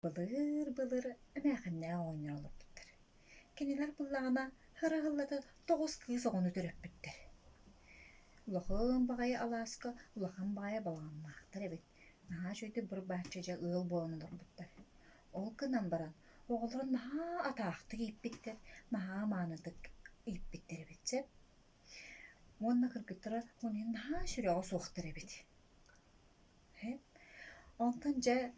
Былыр-былыр эмээхиннээх оҕонньор олорбуттар. Кинилэр буллаҕына хара ыһыллата тоҕус кыыс оҕону төрөппүттэр. Улахан баҕайы алааска улахан баҕайы балаҕаннаахтар эбит. Наһаа үчүгэйдик быр-бааччы дьэ ыал буолан олорбуттар. Ол гынан баран оҕолорун наһаа атаахтык ииппиттэр, наһаа маанытык ииппиттэр эбит сөп. Уонна кыргыттара ол иһин наһаа сүрэҕэ суохтар эбит. Онтон дьэ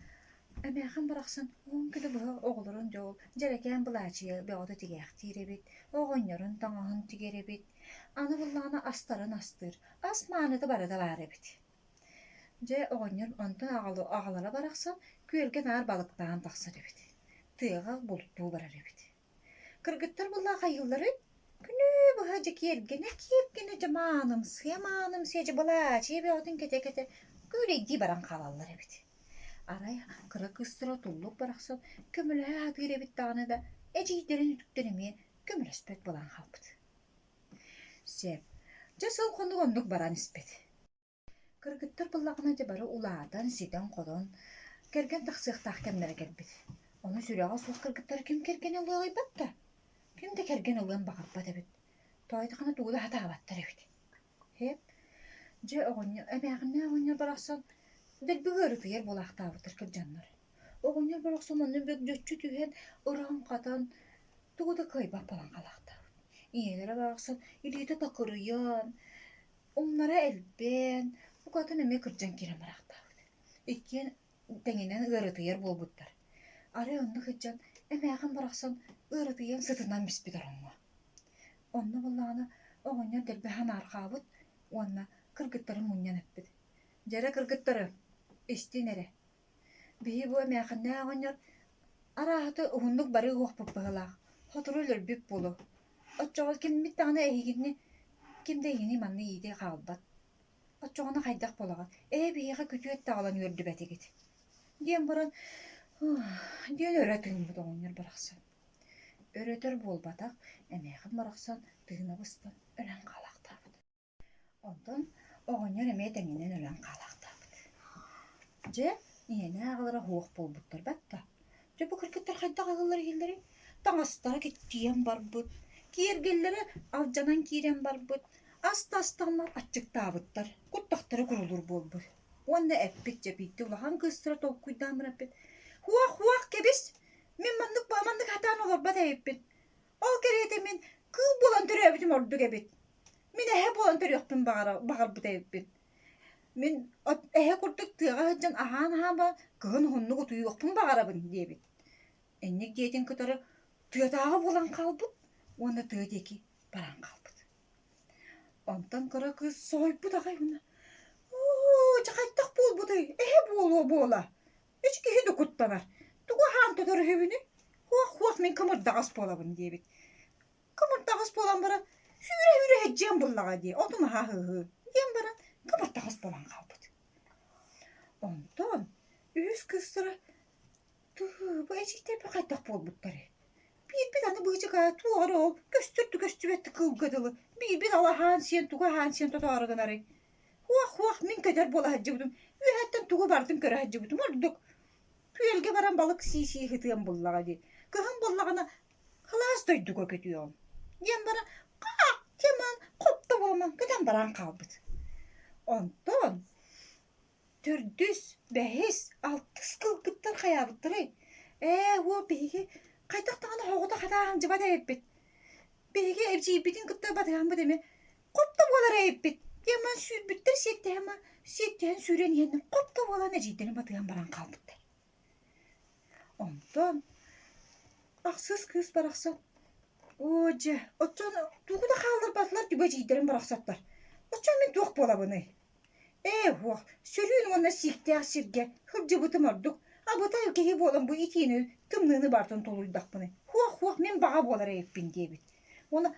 эмээхин барахсан уһун күнү быһа оҕолорун дьол дьэрэкээн былаачыйа бөҕөтө тигээхтиир эбит, оҕонньорун таҥаһын тигэр эбит, аны буоллаҕына астарын астыыр, ас мааныта барыта баар эбит. Дьэ оҕонньор онтон аҕалара барахсан күөлгэ наар балыктаан тахсар эбит, тыаҕа бултуу барар эбит. Кыргыттар буоллаах хайыылларый? Күнү быһа дьэ киэргэнэ-киэргэнэ дьэ маанымсыйа-маанымсыйа дьэ былаачыйа бөҕөтүн кэтэ-кэтэ күүлэйдии баран хаалаллар эбит. Арай кыра кыыстара туллук барахсан көмөлөһө сатыыр эбит даҕаны да, эдьиийдэрин үтүктэн эмиэ көмөлөспөт буолан хаалбыт. Сөп, дьэ сыл хонук оннук баран испит. Кыргыттар буоллаҕына дьэ бары улаатан, ситэн-хотон, кэргэн тахсыахтаах кэмнэрэ кэлбит. Ону сүрэҕэ суох кыргыттары ким кэргэн ылыаҕыйбат да, ким да кэргэн ылыан баҕарбат эбит. Тоойдохуна тугу да сатаабаттар эбит. Һээп, дьэ оҕонньор, эмээхиннээх оҕонньор барахсан дэлби ыарытыйар буолаахтаабыттар кырдьаннар. Оҕонньор барахсан онно бөгдьөччү түһэн, ыран-хатан, тугу да кыайбат буолан халаахтаабыт. Ийэлэрэ барахсан илиитэ такырыйан, Умнара элбээн, букатын эмиэ кырдьан киирэн бараахтаабыт. Иккиэн тэҥинэн ыарытыйар буолбуттар. Арай онно сылдьан эмээхин барахсан ыарытыйан сытынан биспит ороҥҥо. Онно буоллаҕына оҕонньор дэлби санаарҕаабыт уонна кыргыттарын мунньан эппит: «Дьэрэ кыргыттары, истин эрэ, Биһи бу эмээхиннээх оҕонньор арааһата уһуннук барыы уохпут быһыылаах, сотору өлөрбүт буолуо. Оччоҕо киммит даҕаны эһигини ким да эһигини манна иитэ хаалбат. Оччоҕуна хайдах буолаҕыт? Ээ биһиэхэ күтүөт да аҕалан үөрдүбэтигит диэн баран диэн өрө тыыммыт оҕонньор барахсан. Өрөтөр буолбатах, эмээхин барахсан тыына быстан өлөн хаалаахтаабыт. Онтон оҕонньор эмиэ тэҥинэн өлөн хаалаахтаабыт. Дьэ, ийэлээх аҕалара суох буолбуттар батта. Дьэ, бу кыргыттар хайдах аһыыллар иһиллэрий? Таҥастара киччийэн барбыт, киэргэллэрэ алдьанан киирэн барбыт, ас да астаммат аччыктаабыттар, куттахтара курулуур буолбут. Уонна эппит дьэ биирдэ улахан кыыстара толкуйдаан баран эппит: «Хуох-хуох кэбис, мин маннык маннык сатаан олорбот эбиппин. Ол кэриэтэ мин кыыл буолан төрөөбүтүм ордук эбит. Мин эһэ буолан төрүөхпүн баҕарбыт эбиппин. Мин эһэ курдук тыаҕа сылдьан аһаан-аһаан баран кыһын уһуннук утуйуохпун баҕарабын диэбит. Инник диэтин кытары тыатааҕы буолан хаалбыт уонна тыа диэки баран хаалбыт. Онтон кыра кыыс соһуйбут аҕай уонна «Оо, дьэ хайдах буолбутуй, эһэ буолуо буола, үс киһи да куттанар, тугу аһаан тотор үһүбүнүй, хуох-хуох мин кымырдаҕас буолабын» диэбит. Кымырдаҕас буолан баран сүүрэ-сүүрэ сылдьыам буллаҕа дии, отум аһаа-һыыһыы диэн баран кымырдаҕас буолан хаалбыт. Онтон үһүс кыыстара Тыһыы, бу эдьиийдэрбит хайдах буолбуттарый? Биирбит аны быычыкаа туох эрэ ол көстөр да көстүбэт да кыылга дылы, биирбит ал аһаан сиэн тугу аһаан сиэн тотоору гынарый? Хуох-хуох мин көтөр буола сылдьыбытым, үөһэттэн тугу барытын көрө сылдьыбытым ордук. Күөлгэ баран балык сии-сии сытыам буллаҕа дии. Кыһын буоллаҕына Кылаас дойдуга көтүөҕүм диэн баран хаах диэн хопто буолан көтөн баран хаалбыт. Онтон төрдүс, бэһис, алтыс кылгыттар хайаабыттарай? Ээ, уол биһиги хайдах даҕаны оҕото хатааһын дьыбат эбиппит. Биһиги эдьиийбитин кытта батыһаммыт эмиэ хопто буолар эбиппит диэн баран сүүрбүттэр сиэттэһэн сиэттэһэн сүүрэн иһэн хопто буолан эдьиийдэрин батыһан баран хаалбыттар. Онтон ахсыс кыыс барахсан «Оо дьэ, оччону тугу да хаалларбатылар түбэ эдьиийдэрим барахсаттар. Оччо мин туох буолабыный? Ээ уох, сөрүүн уонна сииктээх сиргэ сылдьыбытым ордук. Абытай киһи буолан бу итиини, тымныыны барытын тулуйдахпыный. Хуох-хуох мин баҕа буолар эбиппин» диэбит. Уонна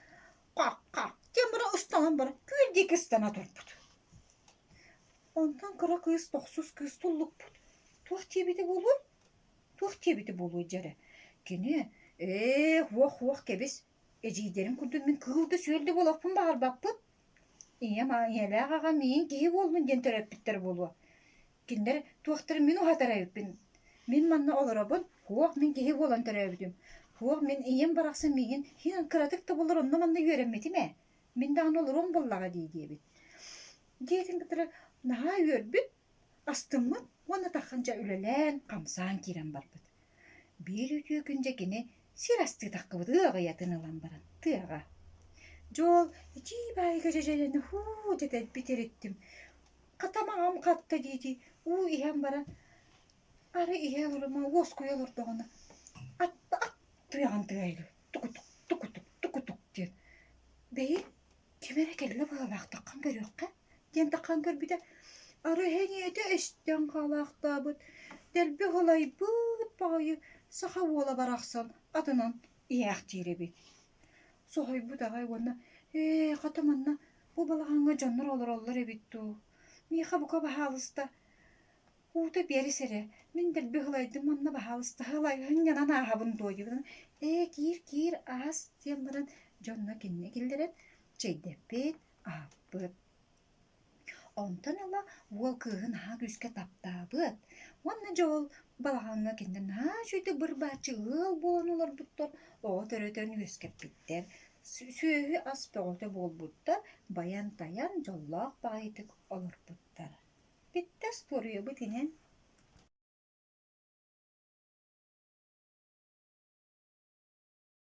«Хах-хах» диэн баран ыстанан баран күөл диэки ыстана турбут. Онтон кыра кыыс тохсус кыыс туллукпут. Туох диэбитэ буолуой? Туох диэбитэ буолуой дьэ эрэ? Кини ээ, уох-уох кэбис, эдьиийдэрим курдук мин кыыл да сүөл да буолуохпун баҕарбаппын. Ийэм, ийэлээх аҕам миигин киһи буоллун диэн төрөппүттэр буолуо. Кинилэр туохтарын мин уһатар эбиппин. Мин манна олоробун. Туох мин киһи буолан төрөөбүтүм, туох мин ийэм барахсан миигин иһин кыратык да буоллар онно-манна үөрэммитим ээ, мин даҕаны олоруом буоллаҕа дии диэбит. Диэтин кытары наһаа үөрбүт, астыммыт уонна таххан дьэ үлэлээн, хамсаан киирэн барбыт. Биир үтүө күн дьэ кини сир астыы таххыбыт ыаҕыйатын ылан баран тыаҕа. Дьол итии баайга дьэдьэлэнэ һуу дьэ ириттим. Хата маҥам хатта дии-дии уу иһэн баран Арай иһэ олорума уоскуйа олордоҕуна ат ат туйаҕын тыаһа тукутук тукутук тукутук диэн бэйи ким эрэ кэллэ быһыылаах таххан көрүөххэ диэн таххан көрбүтэ арай эһэҥиэтэ эстэн хаалаахтаабыт дэлби ыһылайбыт баҕайы саха уола барахсан атынан иһээхтиир эбит соһуйбут аҕай уонна ээ хата манна бу балаҕаҥҥа дьоннор олороллор эбит дуу миэхэ бука баһаалыста Уута биэрис эрэ, мин дэлби ыһылайдым уонна баһаалыста ыһылайыһынньанан ааһабын дуо диэбитин, ээ киир-киир аас диэн баран дьонно кинини киллэрэн чэйдэппит, аһаппыт. Онтон ыла уол кыыһы наһаа күүскэ таптаабыт уонна дьэ ол балаҕаҥҥа кинилэр наһаа үчүгэйдик быр-бааччы ыал буолан олорбуттар, оҕо төрөтөн үөскэппиттэр, сүөһү-ас бөҕөтө буолбуттар, байан-тайан дьоллоох баҕайытык олорбуттар. Бүттэ остуоруйабыт инэн.